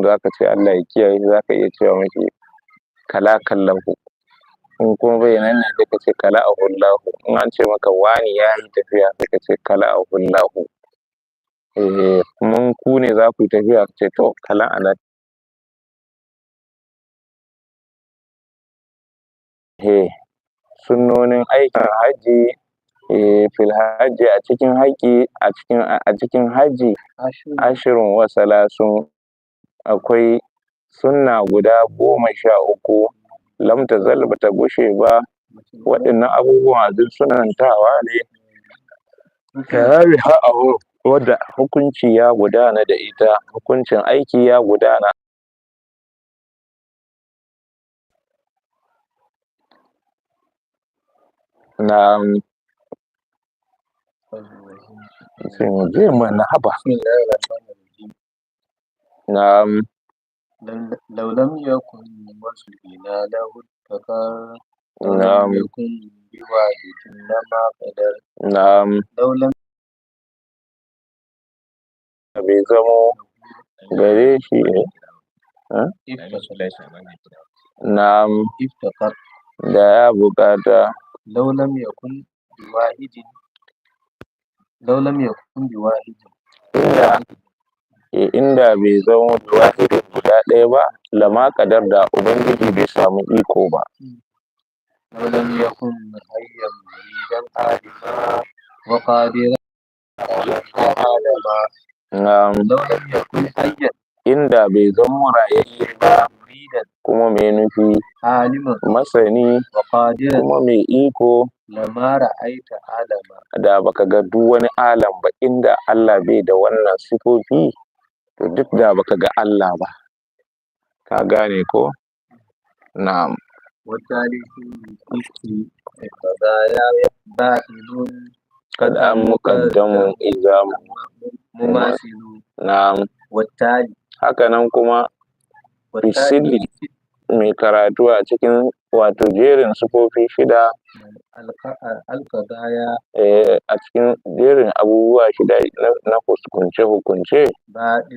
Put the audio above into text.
Zaka ce Allah ya kiyaye, zaka iya cewa mashi kala kallahu. In kuma bai nan ne, sai ka ce kala ahullahu. In an ce maka wani ya yi tafiya, sai ka ce kala ahullahu. Eh, kuma ku ne za ku yi tafiya, ka ce to kala ana. He sunnonin aikin hajji, fil hajji, a cikin haƙi, a cikin hajji, ashirin wa salasun, akwai sunna guda 13, lam tazal, bata gushe ba. Waɗannan abubuwan duk sunantawa ne wadda hukunci ya gudana da ita, hukuncin aiki ya gudana. Na'am, sai mu je mana, haba. Na'am. لو لم يكن وصلنا له افتقر، لو لم يكن بواحد لما قدر. لو لم Bai zamo gare shi. Na'am. افتقر. Da ya bukata. لو لم يكن بواحد، لو لم يكن بواحد. Inda bai zamo wahidin, guda ɗaya ba, lama kadar, da ubangiji bai samu iko ba. لو لم يكن حيا مريدا عالما وقادرا عالما. لو لم يكن حيا. Inda bai zamo rayayye ba, مريدا. Kuma mai nufi, عالما. Masani, وقادرا. Kuma mai iko, لما رأيت عالما. Da baka ga duk wani alam ba. Inda Allah bai da wannan sifofi, to duk da baka ga Allah ba. Ka gane ko? Na'am. والتالي في القضايا باطل. Kada muqaddamun idza مماثل. والتالي. Haka nan kuma والتالي. Fisili mai karatu a cikin wato jerin sifofi shida, القضايا a cikin jerin abubuwa shida na hukunce hukunce. باطل.